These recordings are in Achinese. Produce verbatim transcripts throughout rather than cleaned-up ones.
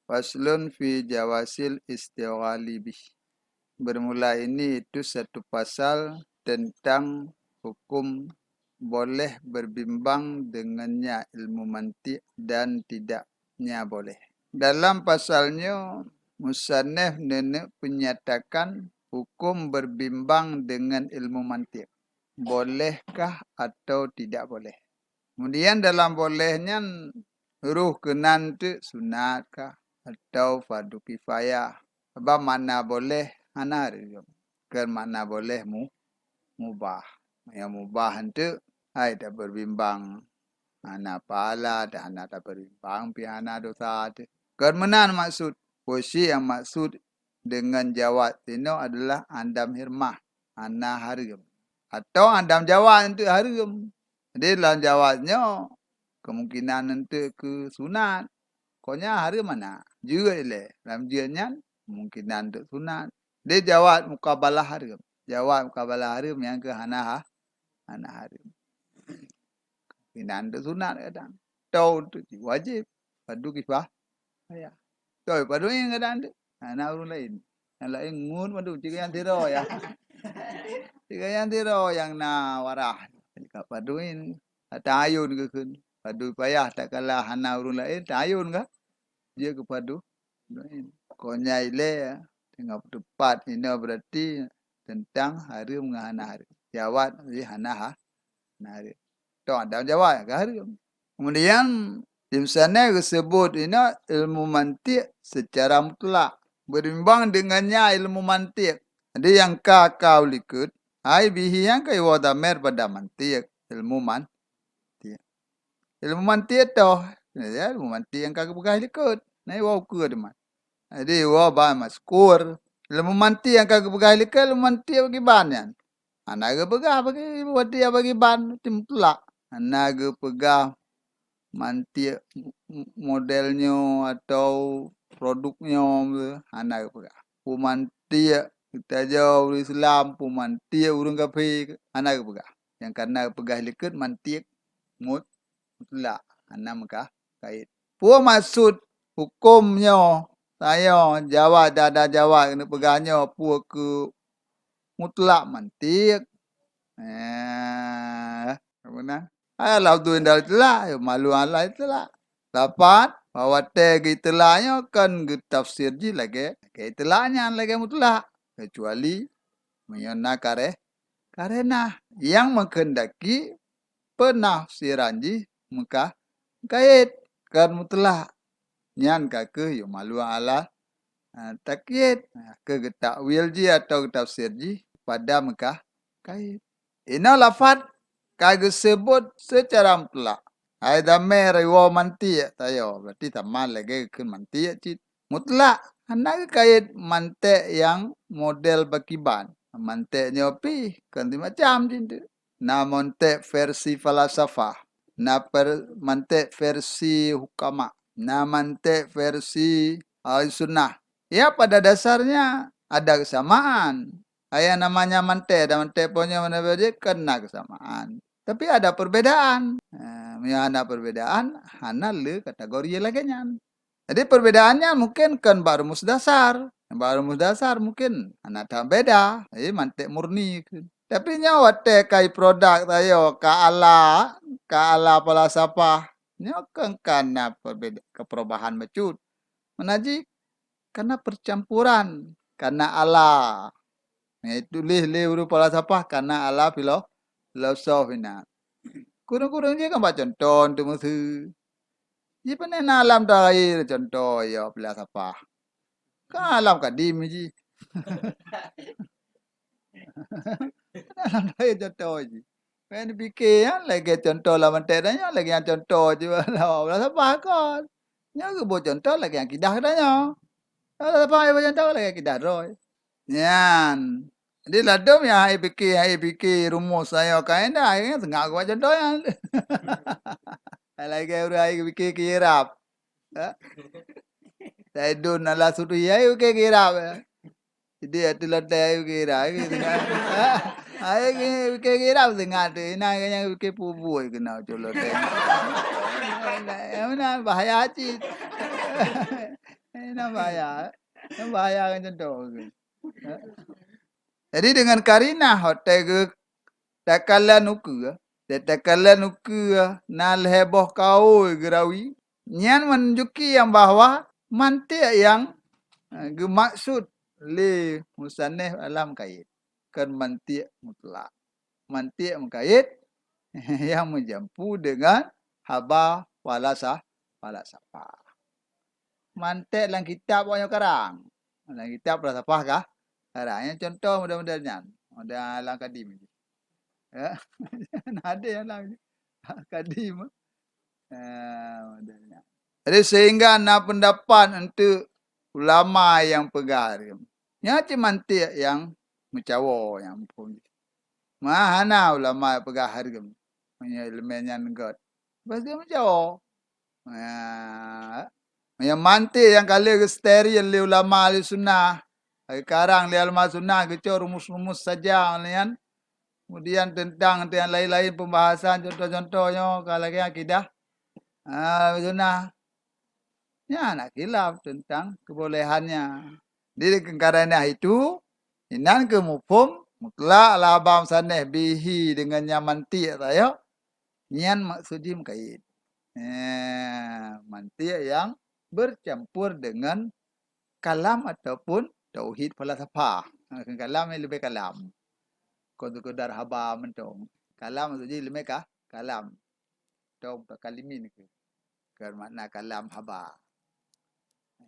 Faslun fi jawazil istighali bih. Bermula ini itu satu pasal tentang hukum boleh berbimbang dengannya ilmu mantik dan tidaknya boleh. Dalam pasal nyoe, musannif neuneuk peunyatakan hukum berbimbang dengan ilmu mantik, bolehkah atau tidak boleh. Kemudian dalam boleh nyan, roh keunan teuk sunat kah atau fardu kifayah. Sabab makna boleh hana hareuem. Kon makna boleh mu-, mubah. Nyang mubah enteuk hai taberbimbang hana pahala, dan hana taberbimbang pih hana dosa teuh. Kon meunan maksud. Peue nyang maksud dengan jawaz sinoe adalah adam hirmah, hana hareuem. Atau adam jawaz enteuk hareuem. Jadi lam jawaz nyoe kemungkinan enteuk keu sunat. Kon nyan hareuem hana. Jeuet ilée. Lam jeuet nyan kemungkinan enteuk sunat. Jadi jawaz mukabalah hareuem. Jawaz mukabalah hareuem nyang keu hana ha-, hana hareuem. Kemungkinan enteuk sunat kadang. Atau enteuk wajéb. Fardu kifayah. Toh, padum kadang enteuk. Hana ureueng laén. Nyang laén ngon padum, cit nyang sidroe nyang. Cit nyang sidroe nyang na warah. Ka padum, tayôn geukheun. Fardu kifayah tatkala hana ureueng laén, tayôn ka. Jeuet keu padum. Kon nyan ilée, teungoh teupat inoe berarti teuntang hareuem ngon hana hareuem. Jawaz, jadi hana ha-, hana hareuem. Toh, ada jawaz ka hareuem. Kemudian, di sana geuseubut inoe ilmu mantik secara mutlak. Berbimbang dengannya ilmu mantik. Jadi, nyang ka, ka u likot, ai bihi nyang ka iwoe dhamer pada mantik, ilmu man-, mantik. Ilmu mantik toh, ya, ilmu mantik nyang ka geupeugah likot. Na iwoe ukeue teuma. Jadi, iwoe ba mazkur. Ilmu mantik nyang ka geupeugah likot, ilmu mantik bagi ban nyan. Hana geupeugah bagi ilmu mantik bagi ban, ti mutlak. Hana geupeugah mantik m-, m-, model nyoe atau produk nyoe, hana geupeugah. Peue mantik geutanyoe ureueng Islam, peue mantik ureueng kafé, hana geupeugah. Nyang ka na geupeugah likot mantik mut-, mutlak, hana meuka-, kait. Peue maksud huköm nyoe? Tanyoe jawaz, ada jawaz keuneuk peugah nyoe peue keu mutlak mantik? Eh, apa na? Hai lafdhu indal itlaq, ya malu ala itlaq. Dapat bahwa watée geuitlaq nyoe kan geutafsir jih lagée, lagée itlaq nyan lagée mutlak, kecuali meunyoe na kareh-, karenah nyang meukeundaki peunafsiran jih meuka-, meukaét, kon mutlak. Nyan ka kheueh yuhmalu ala, eh, takyid, eh, keu geutakwil jih atawa geutafsir jih pada meuka-, kaét. Inoe lafaz ka geuseubut seucara mutlak. Hai dhamer iwoe mantik, tayoe, berarti sama lagée geukheun mantik cit. Mutlak, hana geukayét manték nyang model baki ban. Manték nyoe pih kon simacam cit. Na manték versi falasafah, na per-, manték versi hukama, na manték versi ahli sunnah. Ya, pada dasarnya ada kesamaan. Hai nyang namanya manték dan manték po nyoe mana jih kan na kesamaan. Tapi ada perbedaan. Eh, meunyoe hana perbedaan, hana le kategori lagée nyan. Jadi, perbedaannya mungkin kon bak rumus dasar. Bak rumus dasar mungkin hana that beda. Jadi, manték murni kheun. Tapi nyoe watée kai produk tayoe ka ala, ka ala falasafah, nyoe kon ka na perbeda-, keperubahan bacut. Meunan jih, kana percampuran, kana ala. Nyang tuléh lé ureuëng falasafah kana ala filo-, filosof inan. Kureueng-kureueng jih kan bak cuntoh teumeuseue. Jih pane na alam takhayul cuntoh ya falasafah. Kan alam kadim jih. Alam takhayul cuntoh jih. Kan pike ya lagée cuntoh lam manték dan nyoe lagée nyang cuntoh jih lam falasafah kon. Nyoe geuboh cuntoh lagée nyang kidah geutanyoe. Falasafah geuboh cuntoh lagée kidah droe. Nyan. Jadi ladom nyang hai pike, hai pike rumus sayoe kaidah, hai seungab geuboh cuntoh nyan. Hai lagée ureuëng hai pike keu irab. Ha? Saidon ala sudhi hai pike keu irab. Jadi ati lotée hai pike keu irab, hai pike seungab. Ha? Hai pike keu irab seungab tu, ina nyang pike pubuet keunoe cot lotée. Ya beuna bahaya cit. Eh, na bahaya. Na bahaya ngon contoh tu. Jadi dengan karinah watèe geu-, takalon ukeue, takalon ukeue na lhèe boh kaul geurawi, nyan meununjuki nyang bahwa mantiq nyang, eh, geumaksud lé musannif adalah meukaid, kon mantiq mutlak. Mantiq meukaid nyang meujampu deungon haba falasah-, falasafah. Mantiq lam kitab awak nyoe karang. Lam kitab falasafah kah? Karang. Nyan contoh model-model nyan. Model lam kadim. Ya. Ada yang lam kadim. Ah, model nyan. Jadi sehingga na pendapat untuk ulama nyang peugah hareuem. Nyan cit mantiq nyang meucawo nyang muphom jih. Meuhana ulama peugah hareuem meunyoe ileumèe nyan göt. Bah dia meucawo. Ha, meunyoe mantiq nyang ka lheueh geusteril lé ulama ahli sunnah, geukarang lé ulama sunnah, geucok rumus-rumus saja nyan. Kemudian teuntang, teuntang laén-laén pembahasan, contoh-contoh nyoe ka lagèe akidah, ah, ahli sunnah. Nyan na khilaf teuntang keubolehannya. Di karenah itu, inan keuh muphom mutlak lah haba musannif bihi deungon nyan mantiq sayoe, nyan maksud jih meukaid. Eh, mantiq nyang bercampur dengan kalam ataupun tauhid falasafah. Ha, kalam ni leubeh kalam. Kon sekedar haba mantong. Kalam maksud jih leubeh ka-, kalam. Tong mutakallimin ke. Kon makna kalam haba.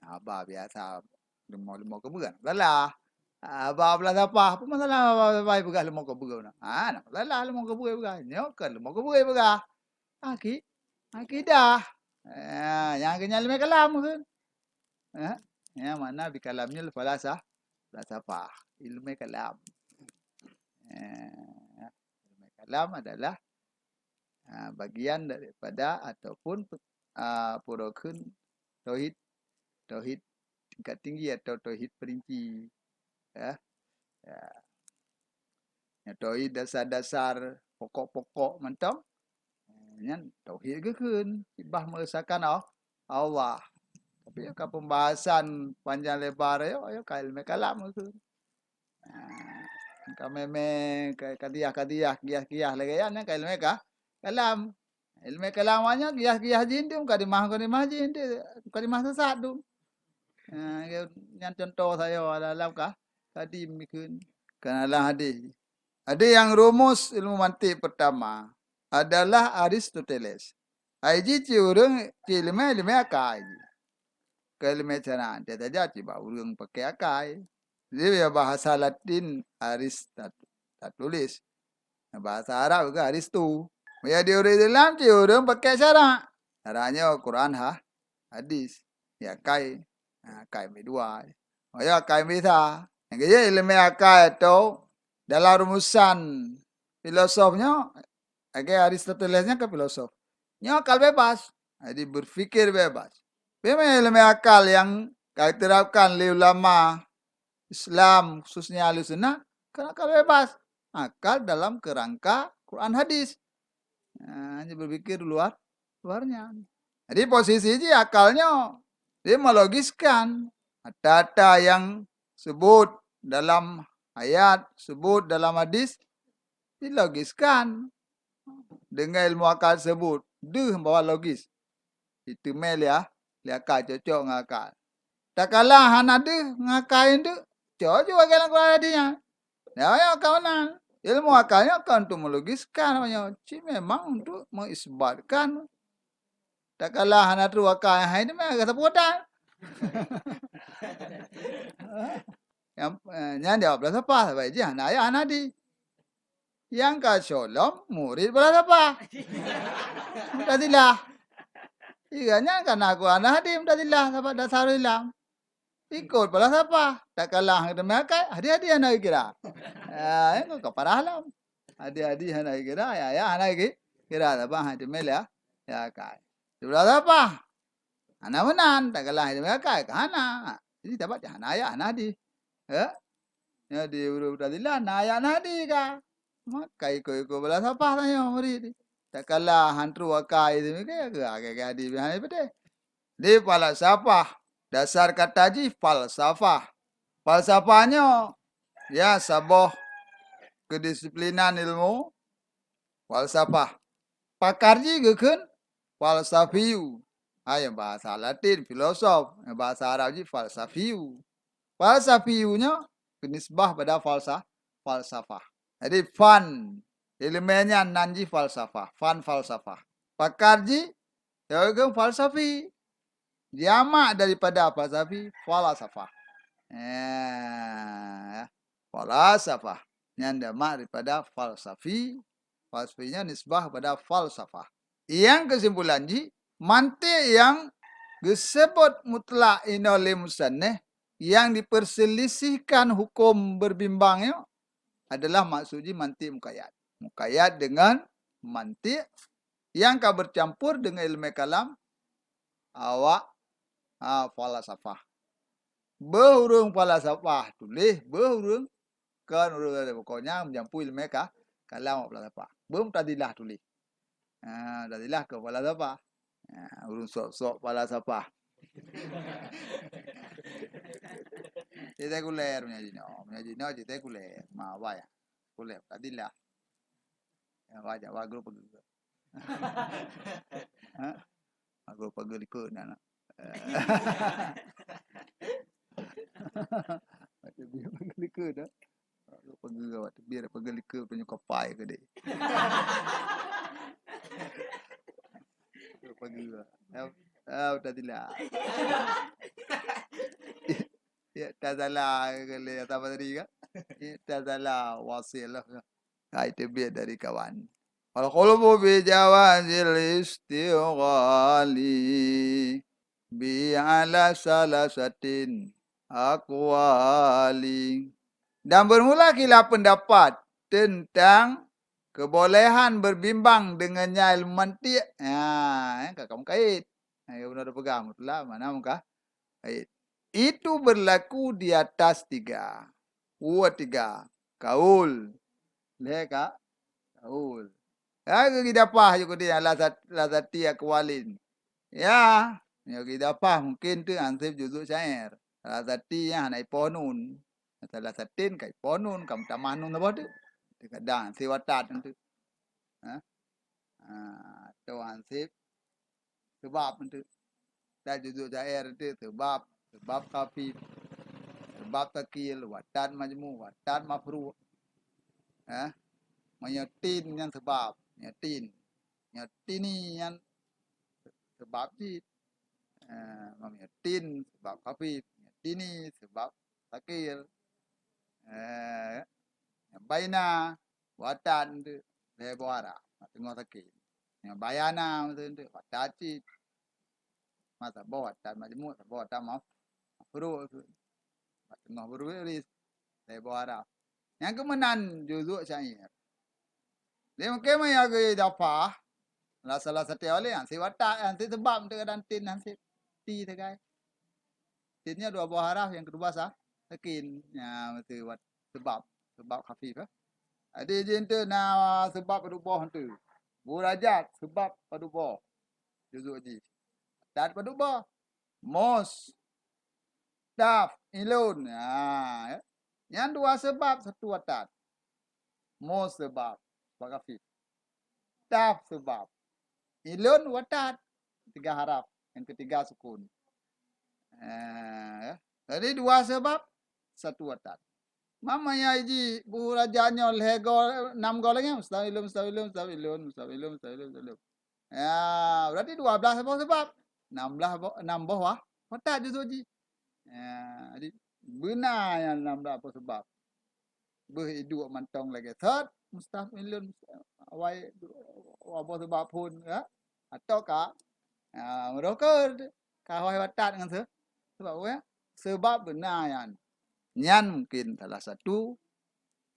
Haba biasa leumo-leumo keubeue. Salah. Haba falasafah, apa masalah haba falasafah peugah leumo keubeue na? Ha, na masalah leumo keubeue peugah. Nyoe kon leumo keubeue peugah. Aki-, akidah. Ha, nyang keu nyan ileumèe kalam ke. Ha, nyang makna bikalam nyoe falasah-, falasafah, ileumèe kalam. Ha, ileumèe kalam adalah, ha, bagian daripada ataupun, ha, peue kheun tauhid, tauhid tingkat tinggi atau tauhid perinci. Ya. Ya. Nyan tauhid dasar-dasar, pokok-pokok mantong. Nyan tauhid geukheun, bah meuesakan Allah. Tapi ka pembahasan panjang lebar, ayo, ayo ka ileumèe kalam geukheun. Nah, ka mè-mè, ka, kadiah-kadiah, kiah-kiah lagèe nyan, nyan ka ileumèe ka, kalam. Ileumèe kalam awak nyan kiah-kiah jih tu, mukadimah-mukadimah jih tu, mukadimah sesat tu. Ha, nyan contoh sayoe lam ka, kadim geukheun. Kana lam hadis. Hadis nyang rumus ilmu mantiq pertama adalah Aristoteles. Ai jih cit ureueng cit ileumèe, ileumèe akai jih. Kon ileumèe syarak, saja cit bak ureueng pakai akai. Jadi, ya, bahasa Latin Aristoteles. Bahasa Arab ke Aristo. Ya, di ureueng Islam cit ureueng pakai syarak. Syarak nyoe Quran, ha, hadis. Ya, akai. Ha, akai meunan dua. Oh, ya, akai meunan sa. Nyang keujeuet ileumèe akai atau dalam rumusan filosof nyoe, lagèe Aristoteles nyan kan filosof. Nyoe akal bebas. Jadi berpikir bebas. Memang ileumèe akal nyang ka diterapkan lé ulama Islam, khususnya Ahlussunnah, kan akal bebas. Akal dalam kerangka Quran hadis. Ha, hanya berpikir luar, luarnya. Jadi posisi jih akal nyoe, dia melogiskan ata-ata nyang sebut dalam ayat, sebut dalam hadis, dilogiskan. Deungon ilmu akal teusebut, deuh bahwa logis. Diteumèe lé, lé akal, cocok ngon akal. Takala hana deuh ngon akal nyan, cocok lagèe lam Quran hadis nyan. Nyan nyang ka meunan. Ilmu akal nyan kon untuk melogiskan, apa nyan? Cit memang untuk mengisbatkan. Takala hana trok akal, hai ni mah kata putan. Nyang, eh, nyan jaweueb falasafah, sabab jih hana ayat hana hadis. Nyang ka sholom murit falasafah. Mu'tazilah. Iya, nyan ka na Quran hana hadis Mu'tazilah, sabab dasar Islam. Ikot falasafah, takala hana teumèe akai, hadis-hadis hana geukira. Ah, nyan ka parah lom. Hadis-hadis hana geukira, ayat-ayat hana geukira, sabab hana teumèe lé, lé akai. Falasafah. Hana meunan, takala hana teumèe akai, ka hana. Jadi, sabab hana ayat, hana hadis. Ya? Nyan di ureueng Mu'tazilah, na ayat, na hadis ka. Maka ikot-ikot falasafah tanyoe murit. Takala hana trok akai teumèe akai, akai hadis hana dipeudeh. Di falasafah, Dasar kata jih falsafah. Falsafah nyoe, ya, saboh kedisiplinan ilmu falsafah. Pakar jih geukheun falsafiyu. Ha, nyang bahasa Latin filosof, nyang bahasa Arab jih falsafiyu. Falsafiyu nyoe geunisbah pada falsa-, falsafah. Jadi fan, ileumèe nyan nan jih falsafah, fan falsafah. Pakar jih, ya, geukheun falsafi. Jamak daripada falsafi, falasafah. Eh, falasafah. Nyan jamak daripada falsafi. Falsafi nyan nisbah pada falsafah. Nyang keusimpulan jih, mantik nyang geuseubut mutlak inoe lé musannif, nyang diperselisihkan huköm berbimbang nyoe adalah maksud jih mantik mukayyad. Mukayyad dengan mantik nyang ka bercampur dengan ilmu kalam awak, ha, falasafah. Beuh ureuëng falasafah tuléh, beuh ureuëng kon ureuëng, pokoknya meujampu ilmu ka, kalam awak falasafah. Beuh Mu'tazilah tuléh. Ha, Mu'tazilah kon falasafah. Ha, ureuëng sok-sok falasafah. Cerita kuler punya jinoe, punya jinoe cerita kuler. Ma, wayang. Kuler, Mu'tazilah. Ya, wajah, wajah grup Ha? Pageue-pageue likot na, na. Pageue likot na. Pageue awak teubiet, pageue likot tanyoe kapai keudeh. Pageue. Ah, ah, udah tidak. Ya, tak salah kali ya, sama tadi kan? Ya, tak salah, wasil lah. Hai teubiet dari kawan. Wal khulfu bi jawazil istighali bi ala salasatin aqwali. Dan bermula khilaf pendapat tentang kebolehan berbimbang dengannya ilmu mantik. Ha, ka kamu kait. Ha, ya benar pegang mutlak, mana muka kait. Itu berlaku di atas tiga. Dua tiga. Kaul. Lhèe ka? Kaul. Ya, geuidafah ju keudeh ala sat-, ala sati aqwalin. Ya, ya geuidafah mungkin tu ansib juzuk syair. Ala sati ya hana ipoh nun. Ala satin ka ipoh nun, ka meutamah nun saboh tu. Kadang siwatat tu. Ha? Ha, atau ansib Seubab eunteuk. Dan juzuk syair eunteuk seubab, seubab khafif, seubab tsaqil, watat majmu', watat mafru'. Eh? Meunyoe tin nyan seubab, meunyoe tin. Meunyoe tini nyan seubab cit. Eh, meunyoe tin seubab khafif, meunyoe tini seubab tsaqil. Eh, baina Watat eunteuk lhèe boh haraf, teungoh sakét. Nyang bayana meuseue eunteuk watat cit. Ma saboh watat majmu', saboh watat maf-, mafru'. Teungoh beureuris lhèe boh haraf. Nyang keumeunan juzuk syair. Lé mungken meunyoe geuidafah, la salah satu oleh nyang siwatat, nyang siseubab eunteuk dan tin nyang si-, ti sagai. Tin nyan dua boh haraf, nyang keudua sa-, sakin. Nya, meuseue wat-, seubab, seubab khafif, eh. Jadi, jih eunteuk na seubab padub boh eunteuk. Burajat, seubab padub boh. Juzuk jih. Watat padub boh. Mus. Taf, ilun. Ha, ya. Nyan dua seubab, satu watat. Mus seubab, seubab khafif. Taf seubab. Ilun watat, tiga haraf. Nyang keutiga sukun. Eh, ya. Jadi dua seubab, satu watat. Mama ya ji buhu raja nyoe lhèe goe, nam goe lagèe, mustafilun, mustafilun, mustafilun, mustafilun, mustafilun, mustafilun. Ya, berarti dua belas boh seubab. Enam belas boh, enam boh wah, watat juzuk jih. Ya, jadi beuna nyang enam belas boh seubab. Beuh iduek mantong lagèe sot, mustafilun, awai, dua boh seubab phôn, ya. Atawa ka, ya, meurokon, ka awai watat ngon se-, seubab, ya. Seubab beuna nyan. Nyan mungkin salah satu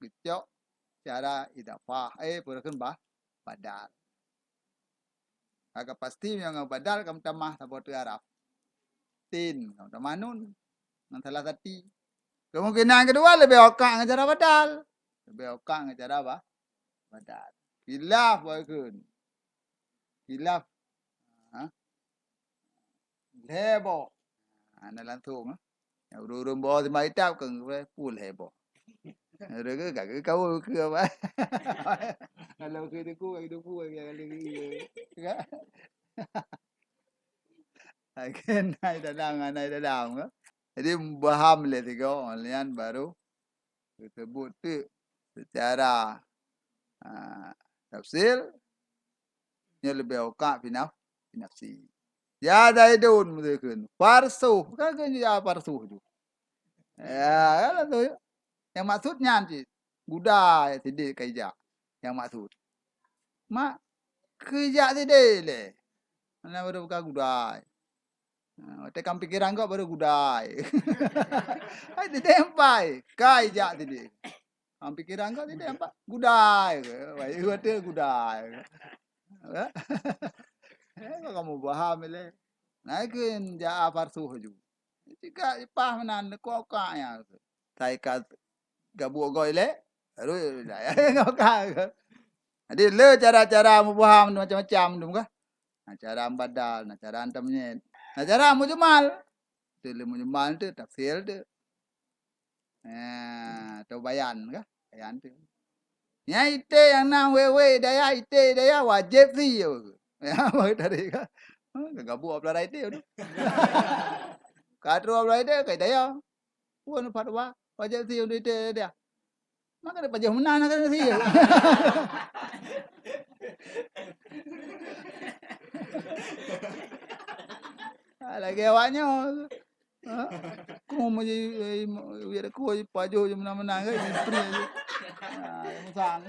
geucok cara idafah, eh, peue kheun bah, badal. Ka pasti meunyoe ngon badal ka meutamah saboh teuk haraf. Tin, ka meutamah nun. Ngon salah sati. Kemungkinan keudua leubeh okak ngon cara badal. Leubeh okak ngon cara ba-, badal. Khilaf baikon. Khilaf. Ha? Lhèe boh. Hana langsung, eh. Ureueng-ureueng boh simak kitab keu pul heboh. Ureueng ka keu kawul keu apa? Kalau keu teungku, keu teungku, keu keu. Akhé nai dalam, nai dalam, kan? Jadi, paham lé sigoe, nyan baru teusebut teuk secara, ah, tafsir, nyoe leubeh auka' fi naf-, fi nafsi. Ya Zaidun, meuseukeun, farsuh, kan keu ya farsuh tu. Ya, kan tu. Nyang maksud nyan cit. Guda sidéh ka ijak. Nyang maksud. Mak, keu ijak sidéh lé. Mana baru buka guda. Ha, watèe kam pikiran kok baru guda. Hai, sidéh empai. Ka ijak sidéh. Kam pikiran kok sidéh empai. Guda. Baik, watèe guda. Eh, kok kamu paham lé. Nah, keu jak farsuh ju. Jika pah meunan, kok ka ya. Sai ka gabuek goe lé, baru ka. Jadi, le cara-cara meubuham macam-macam tu kah? Na cara badal, na cara tamyiz. Na cara mujmal. Tu le mujmal tu, tafsir tu. Eh, atau bayan kah? Bayan tu. Nyan ité nyang na wék-wék dayah, ité dayah wajéb si. Ya, tadi kah? Ha, gabuek pelara ité tu. Ka trok pelara ité, ka dayah. Pun fatwa, wajéb si untuk ité dia. Maka dia pajoh meunan akan si. Ah, lagèe awak nyoe. Ha? Ku meujih, eh, im-, wiet ku pajoh je meunan-meunan kan, istri je. Ah, musang.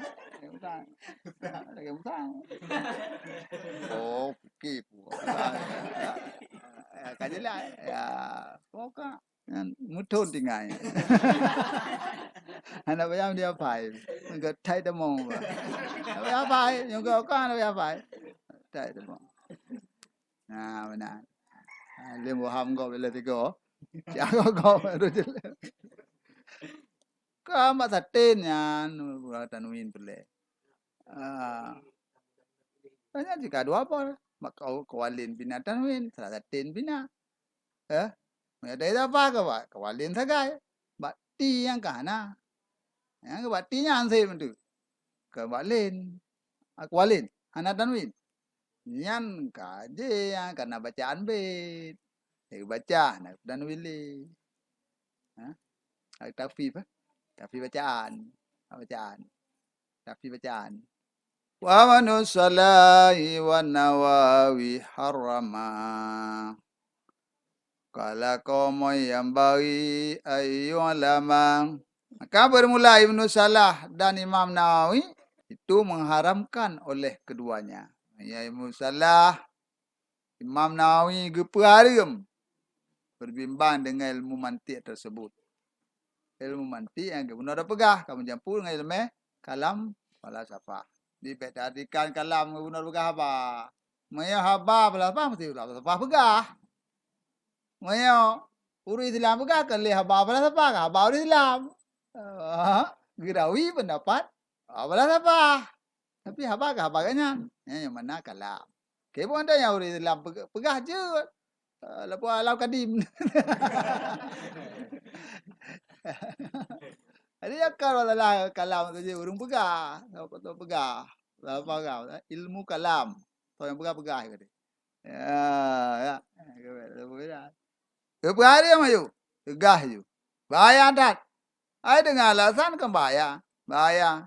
Musang. Lagèe musang. Oh, fikir pu. Ya, ka jelas. Ya, pokok. Nyan meuthon tinggai. Hana payah dia pai. Enggak tai tamong. Hana payah pai, nyang enggak kan hana payah pai. Tai tamong. Nah, beuna. Alim waham kau bila tiga. Siapa kau baru jelas. Ka mak saten nyan, tanwin peureulèe. Ah. Banyak jika dua apa? Mak kau kawalin bina tanwin, salah saten bina. Eh? Meunyoe dari apa ke, Pak? Kawalin sagai. Bak ti nyang ka hana. Nyang ke bak ti nyan seb tu. Ke bak len. Ah, kawalin. Hana tanwin. Nyan ka je nyang kana bacaan bait. Jadi baca, hana tanwin lé. Ha? Ai takhfif, eh? Takhfif bacaan. Bacaan. Takhfif bacaan. Wa manu salahi wa nawawi harama. Qala qaumun yanbaghi an yu'lama. Maka bermula Ibnu Salah dan Imam Nawawi itu mengharamkan oleh keduanya. Ya, Ibnu Salah, Imam Nawawi geupeuhareuem berbimbang dengan ilmu mantik tersebut. Ilmu mantik nyang geubunoe peugah, ka meujampu ngon ilmu kalam falasafah. Di bèk teuartikan kalam geubunoe peugah haba. Meunyoe haba falasafah, meusti falasafah peugah. Meunyoe ureueng Islam peugah, kon lé haba falasafah, ka haba ureueng Islam. Ah, geurawi pendapat haba falasafah. Tapi haba ka haba geuh nyan. Nyan nyang mana kalam. Keu bunoe nyang ureueng Islam peugah, peugah jeuet. Ah, lapor alam kadim. Jadi, ya, kalau salah kalam tu je ureueng peugah. Apa tu peugah? Apa peugah? Ilmu kalam. Tu nyang peugah-peugah tadi. Ya, ya. Peugah dia maju. Peugah ju. Bahaya that. Hai, deungon alasan kan bahaya. Bahaya.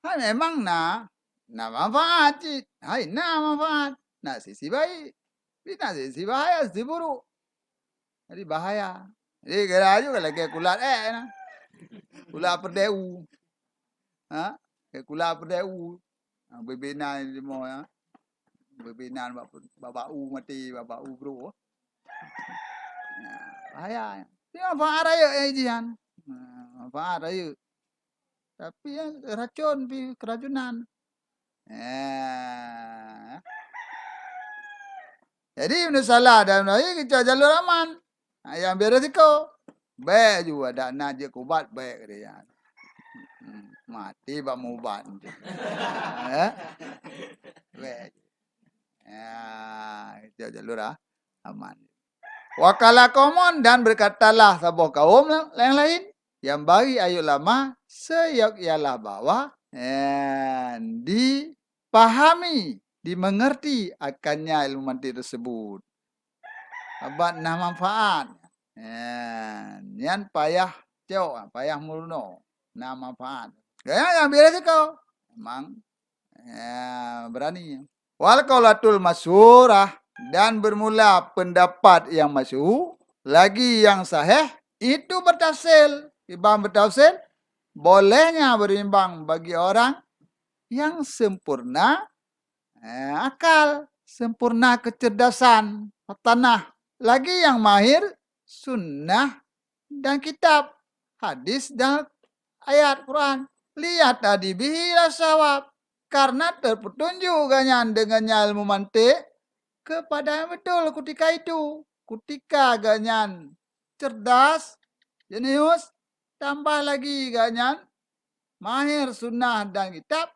Hai, memang na, na manfaat cit. Hai, na manfaat. Na sisi baik. Tapi na sisi bahaya, sisi buruk. Jadi bahaya. Jadi geura ju lagèe kulat ék na. Kulat peureudèe u. Ha? Lagèe kulat peureudèe u. Ha, beubinan di mo ya. Beubinan bak, bak, bak u mati, bak, bak u brôk. Ya, bahaya. Tapi manfaat rayeuk, eh, jihan. Ha, manfaat rayeuk. Tapi ya, racun pi keracunan. Eh. Jadi, Ibnu Salah dan Nawawi geucok jalur aman. Ha, nyang ambil resiko. Bèk ju adak na jeuet keu ubat, bèk keu dia. Hmm, mati bak meuubat. Eh? Bèk. Ya, geucok jalur, ah, aman. Wa qala qaumun, dan berkatalah saboh kaum nyang laén, yanbaghi an yu'lama, seyogyala bahwa, eh, dipahami, dimengerti akannya ilmu mantik tersebut. Sabab na manfaat. Eh, nyan payah cok, payah meurunoe, na manfaat. Gaya nyang beurasiko, memang, eh, berani. Wal qaulatul masyhurah, dan bermula pendapat yang masyhur, lagi yang sahih, itu bertafsil. Iban bertafsil, bolehnya berimbang bagi orang yang sempurna, eh, akal, sempurna kecerdasan, fatanah, lagi yang mahir sunnah dan kitab, hadis dan ayat Quran. Liyahtadi bihi ila shawab, karena terpetunjuk gobnyan dengan ilmu mantik kepada yang betul kutika itu. Kutika gobnyan cerdas, jenius, tambah lagi gobnyan mahir sunnah dan kitab,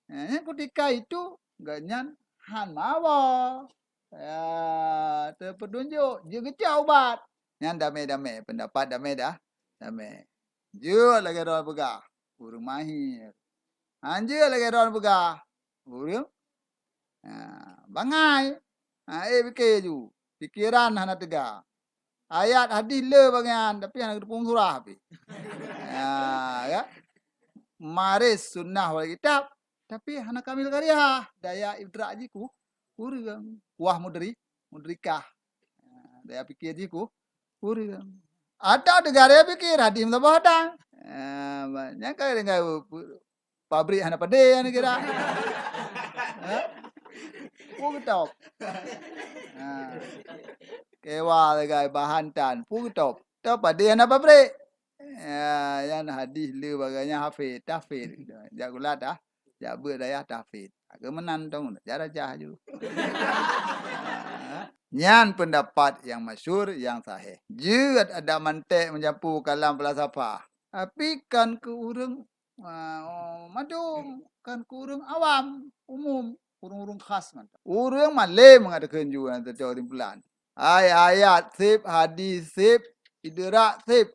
eh, kutika itu gobnyan han meuawa. Ya, terpetunjuk, jeuet geucok ubat. Nyan damé-damé, pendapat damé dah. Damé. Jeuet lagèe droe peugah, ureueng mahir. Han jeuet lagèe droe peugah, ureueng, ha, bangai. Ha, eh, pike ju. Pikeran hana teuga. Ayat hadis le bagian, tapi hana geuteupeue surah pih. Ha, ya. Maris sunnah wal kitab, tapi hana kamil qariah. Daya idrak jih ku ureueng. Wah mudri, mudrikah. Ha, daya pikir jih ku ureueng. Atau teuga daya pikir, hadis meusaboh dang. Ha, ba-, nyan ka dengan pabrik hana padé nyan kira. Ha? Peue geutôb? Ha. Kewa sagai bahan tan, peue geutôb? Tôb padé hana pabrik. Ya, nyan hadis le bagai nyan hafid, tahfid. Jak gulat dah. Jak beuet dayah tahfid. Agak meunan tong, jak rajah ju. Ha? Nyan pendapat yang masyhur, yang sahih. Jeuet adak mantek meujampu kalam falsafah. Tapi kan keu ureueng Ah, oh, mandum kan keu ureueng awam, umum, ureueng-ureueng khas mantong. Ureueng malém ngat takheun ju nyang teucok kesimpulan. Ai ayat sép, hadis sép, idrak sép.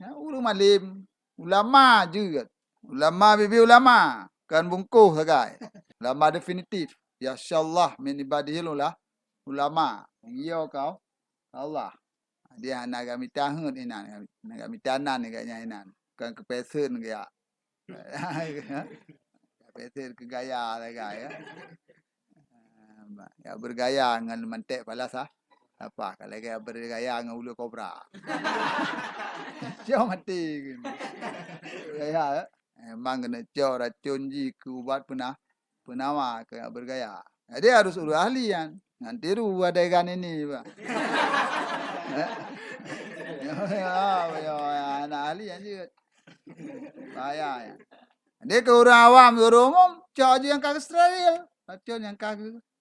Ya, ureueng malém, ulama jeuet. Ulama bibi ulama, kan bungkôh sagai. Ulama definitif. Yakhsyallah min ibadihil ula-, ulama. Yo kau Allah. Dia hana geumita heuet inan, hana geumita nan gobnyan inan. Kon keu fashion geujak. Fashion keu gaya sagai, ya. Ya, bergaya ngon mantek falsafah. Apa, ka lagèe bergaya ngon uleue kobra. Cok maté. Gaya, ya. Memang keuneuk cok racun jih keu ubat peuna-, peunawa keu bergaya. Jadi harus ureueng ahli nyan. Nyan tiru adegan ini, bah. Ya, ya, ya, aneuk ahli nyan jeuet. Bahaya nyan. Jadi keu ureueng awam, ureueng umum, cok jih nyang ka geusteril. Racun nyang ka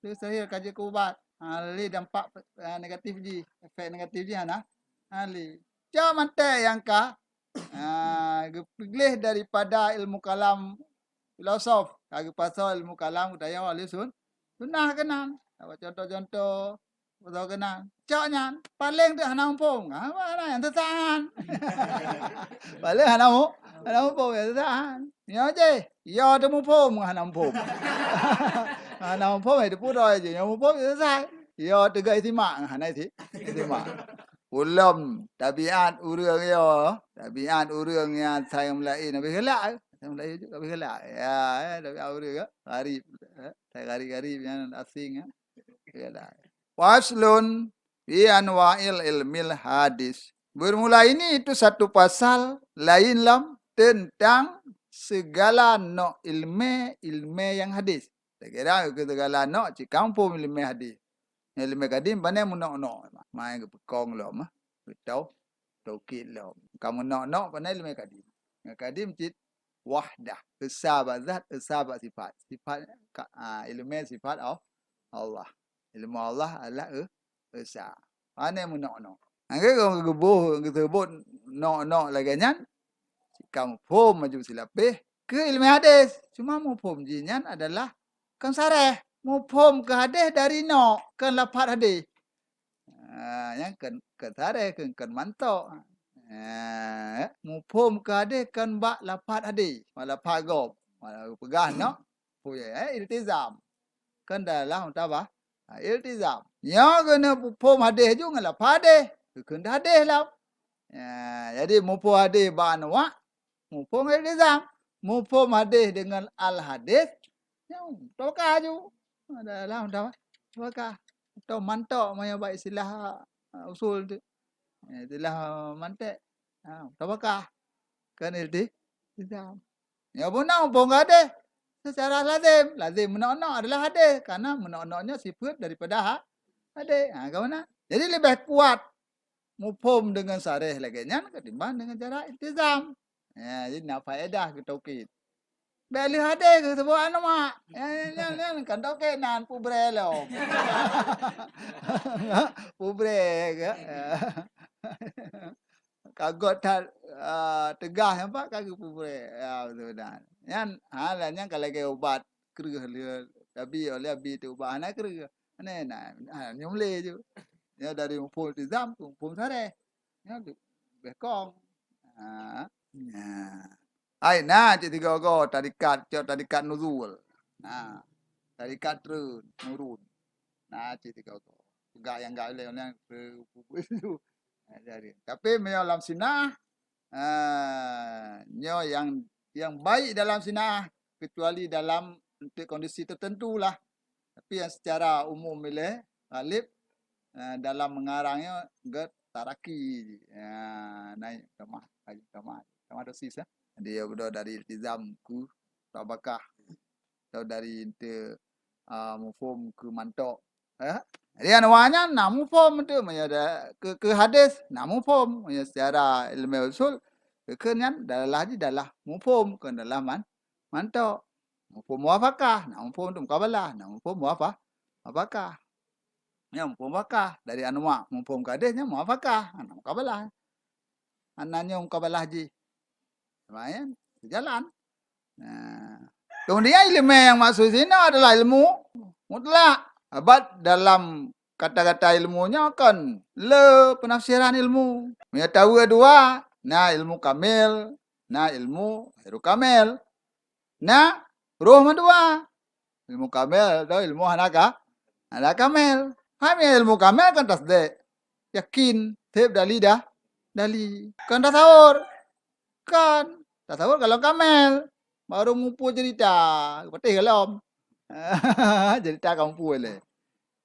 geusteril ka jeuet keu ubat. Ha, lé dampak, eh, negatif jih, efek negatif jih hana. Ha, lé. Cok mantek nyang ka, ha, geupeugleh daripada ilmu kalam filosof, ka geupasoe ilmu kalam geutanyoe ahli sun-, sunnah keunan. Saboh contoh-contoh, beutôi keunan. Cok nyan, paleng teuh hana muphom. Ha, hana nyang sesat nyan. Paleng hana mu-, hana muphom nyang sesat nyan. Nyoe jih, yo teumuphom hana muphom. Hana muphom, eh, teupeue droe jih. Nyoe muphom nyang sesat. Yo teuga istimak, hana isi-, istimak. Ulôn, tabiat ureueng yo, tabiat ureueng nyang sayang meulaén, habéh galak, sayang meulaén jeuet, habéh galak. Ya, eh, tabiat ureueng yo, gharib, eh, sayang gharib-gharib nyan asing, eh, galak. Faslun fi anwa'il ilmil hadis. Bermula ini itu satu pasal lain lam tentang segala nok ilmè, ilmè nyang hadis. Takira keu segala nok cit ka muphom ileumèe hadis. Ileumèe kadim pane meunok-nok. Mai geupeukong lom, ah. Geutau, taukid lom. Ka meunok-nok pane ileumèe kadim. Ileumèe kadim cit wahdah. Esa bak zat, esa bak sifat. Sifat ka, ah, ileumèe sifat Al-, Allah. Ilmu Allah adalah e-, esa. Pane meunok-nok. Nyang geuboh geuseubut nok-nok lagèe nyan, ka muphom maju silapeh keu ileumèe hadis. Cuma muphom jih nyan adalah kon sareh. Muphom keu hadis dari nok, kon lafaz hadis. Ha, nyang kön, kön sareh, kön, kön mantok. Ha, muphom keu hadeh kön bak lafat hadeh, bak lafat gob. Peugah nyoe, eh, iltizam. Kön dalam tabah, ha, iltizam. Nyoe keuneuk muphom hadeh ju ngon lafat hadeh, kön hadeh lam. Ha, jadi muphom hadeh bak anwak, muphom iltizam. Muphom hadeh deungon al-hadis, nyoe tawakal ju. Dalam tabah, tawakal. Atau mantok, meunyoe bak istilah, uh, usul tu. Eh, istilah mantek. Ha, tawakal. Kön ilti-, iltizam. Nyoe beuna muphom keu hadeh secara lazim. Lazim meunan-meunan adalah hadeh. Karena meunan-meunan nyoe sifeuet daripada ha-, hadeh. Ha, ka meunan. Jadi leubeh kuat muphom deungon sareh lagèe nyan ketimbang deungon cara iltizam. Ya, jadi na faedah keu taukid. Bèk lheueh hadeh keu seubut anwak. Nyan, nyan, nyan, nyan, kan taukid nan pubré lom. Pubré ke? Ka göt that, ah, teugah nyan pat ka geupubré. Ya, beutôi dan. Nyan, ha, lah nyan ka lagèe ubat kreueh lheueh. Abi, oleh abi teuh ubat hana kreueh. Hana, na, ha, nyoe mulai ju. Nyoe dari muphom iltizam keu muphom sareh. Nyoe leubeh kong. Ha. Nya. Ai, na cit tiga goe tarikat, cok tarikat nuzul. Na, tarikat treun, nurun. Na cit tiga goe. Peugah nyang gak ulèe, nyang treun, ha, jadi. Tapi meunyoe lam sinah, ha, nyoe nyang, nyang baik dalam sinah, kecuali dalam untuk kondisi tertentu lah. Tapi nyang secara umum ilèe, ghalib, eh, dalam meungarang nyoe gèt taraki, eh, naik tamah, naik tamah, tamah dosis, eh. Jadi, ya, beudôh dari iltizam keu tabakah, atau dari ente, ah, muphom keu mantok, eh. Jadi, anwak nyan na muphom tu, meunyoe da-, keu, keu hadis na muphom, meunyoe secara ilmu usul, keu nyan dalah jih dalah muphom, keu dalah man-, mantok. Muphom muwafakah, na muphom tu mukabalah, na muphom muwafa-, muwafakah. Nyan muphom muwafakah, dari anwak muphom keu hadis nyan muwafakah, na mukabalah. Hana nyoe mukabalah jih. Sama nyan, seujalan. Nah, kemudian ileumèe nyang maksud sinoe adalah ilmu mutlak. Sabab dalam kata-kata ilmu nyoe kon le peunafsiran ilmu. Meunyoe taweue dua, na ilmu kamil, na ilmu ghairu kamil. Na roh mandua. Ilmu kamil atau ilmu hana ka, hana kamil. Hai, ilmu kamil kan tasdek, yakin, seb dali dah, dali. Kan tasawur. Kan tasawur kalau kamil. Baru mupu cerita, peuteh galom. Cerita kamu pu lé.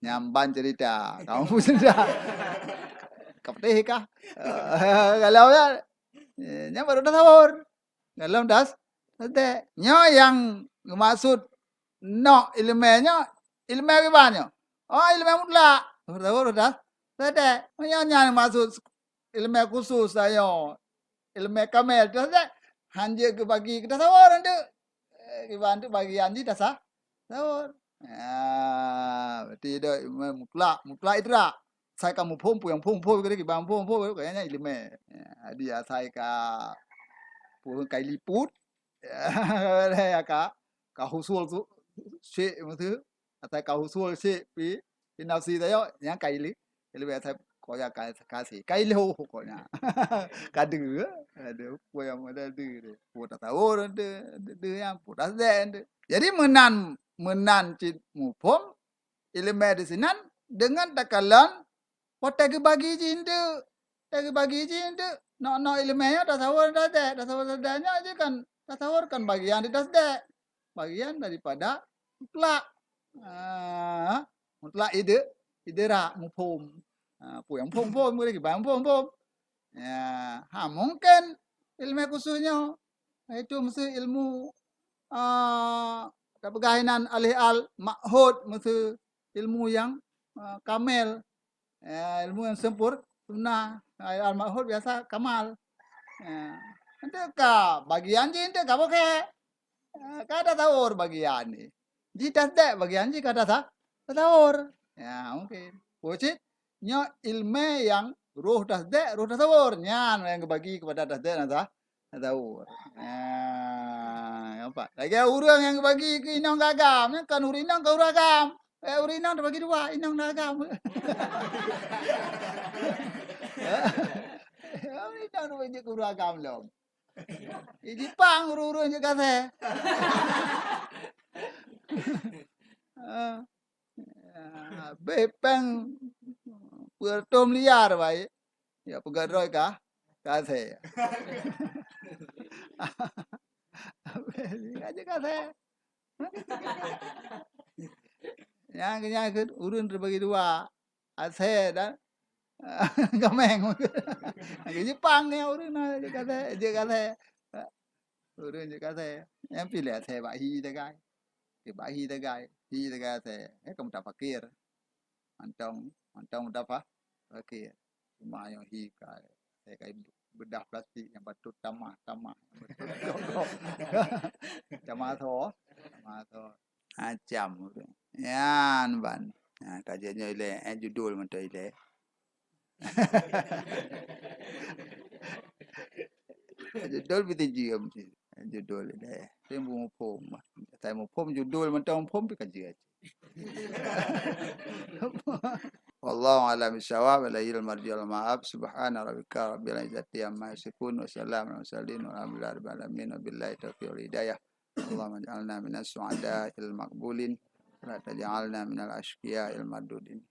Nyamban cerita, kamu pu cerita. Ka peuteh kah? Kalau ya, nyan baru tasawur. Dalam das-, tasdek. Nyoe nyang geumaksud nok ileumèe nyoe, ileumèe kiban nyoe. Oh, ileumèe mutlak. Tasawur das-, tasdek. Nyoe nyan maksud ileumèe khusus ayo. Ileumèe kamil tasdek. Hanjeuet geubagi keu tasawur nyan tu. Eh, kiban tu bagian jih tasa-, tasawur. Ah, berarti dia mutlak, mutlak idrak. Asai ka muphom, peue nyang phom, phom, keu kiban phom, phom, kayaknya ileumèe. Ya, jadi asai ka peue ka iliput, ya, ka, ka husul tu, syek meutu. Asai ka husul syek pi, pi nafsi tayo, nyang ka ile-, ileumèe asai koya ka, ka si, ka ilho pokoknya. Ka deuh, aduh, peue nyang model deuh tu. Peue tasawur tu, deuh, deuh nyang peue tasdek tu. Jadi meunan, meunan cit muphom, ileumèe di sinan deungon takalon watèe geubagi jih eunteuk. Watèe geubagi jih eunteuk, nok-nok ileumèe nyoe tasawur tasdek, tasawur tasdek nyoe jih kan, tasawur kan bagian di tasdek, bagian daripada mutlak. Ah, mutlak ide-, idrak, muphom. Ah, peue nyang phom-phom, kiban phom-phom. Ya, ha, mungken ileumèe khusus nyoe, yaitu meusti ilmu, ah, tapeugah inan alih al ma'hud, meusti ilmu nyang, ah, kamel. Ya, ilmu nyang sempur-, sempurna. Alih al ma'hud biasa kamal. Ya. Eunteuk ka bagian jih eunteuk ka bukée. Ah, ka tasawur bagian jih. Jih tasdek bagian jih ka tasa-, tasawur. Ya, mungken. Peue cit? Nyoe ileumèe nyang roh tasdek, roh tasawur. Nyan nyang geubagi keupada tasdek dan ta-, tasawur. Ya, nampak? Lagèe ureueng nyang geubagi keu inong keu agam, nyan kan ureueng inong kan ureueng agam. Eh, ureueng inong teubagi dua, inong dan agam. Ureueng inong teubagi dua agam lom. Di Jepang ureueng-ureueng jeuet ka asèe. Ah, habéh péng peuet reutôh miliar baik. Ya, peugah droe ka, ka asèe. Habéh jeuet ka asèe. Nyang, nyang keu ureueng teubagi dua. Asèe dan gameng. Di Jepang ni ureueng na jeuet ka asèe, jeuet ka asèe. Ureueng jeuet ka asèe. Nyang piléh asèe bak hi tagai. Bak hi tagai. Hi tagai asèe. Eh, ka meuta fakir. Mantong, mantong meuta fa-, fakir. Cuma nyang hi ka, asèe ka beudah plastik nyang patôt tamah, tamah. Tamah tho. Tamah tho. Macam tu. Nyan ban. Ha, ka jeuet nyoe ilèe, eh, judul mantong ilèe. Judul pih teujieuem cit. Judul ilèe. Tapi muphom. Tapi muphom judul mantong muphom pih ka jeuet. Wallahu a'lam bishawab. Ilaihil marji'u wal ma'ab. Subhana rabbika rabbil izzati amma yasifun. Wa salamun alal mursalin. Walhamdulillahi rabbil alamin. Wabillahi taufiq wal hidayah. Allahumma ij'alna minas su'ada'il maqbulin. Wa la taj'alna minal asyqiya'il mardudin.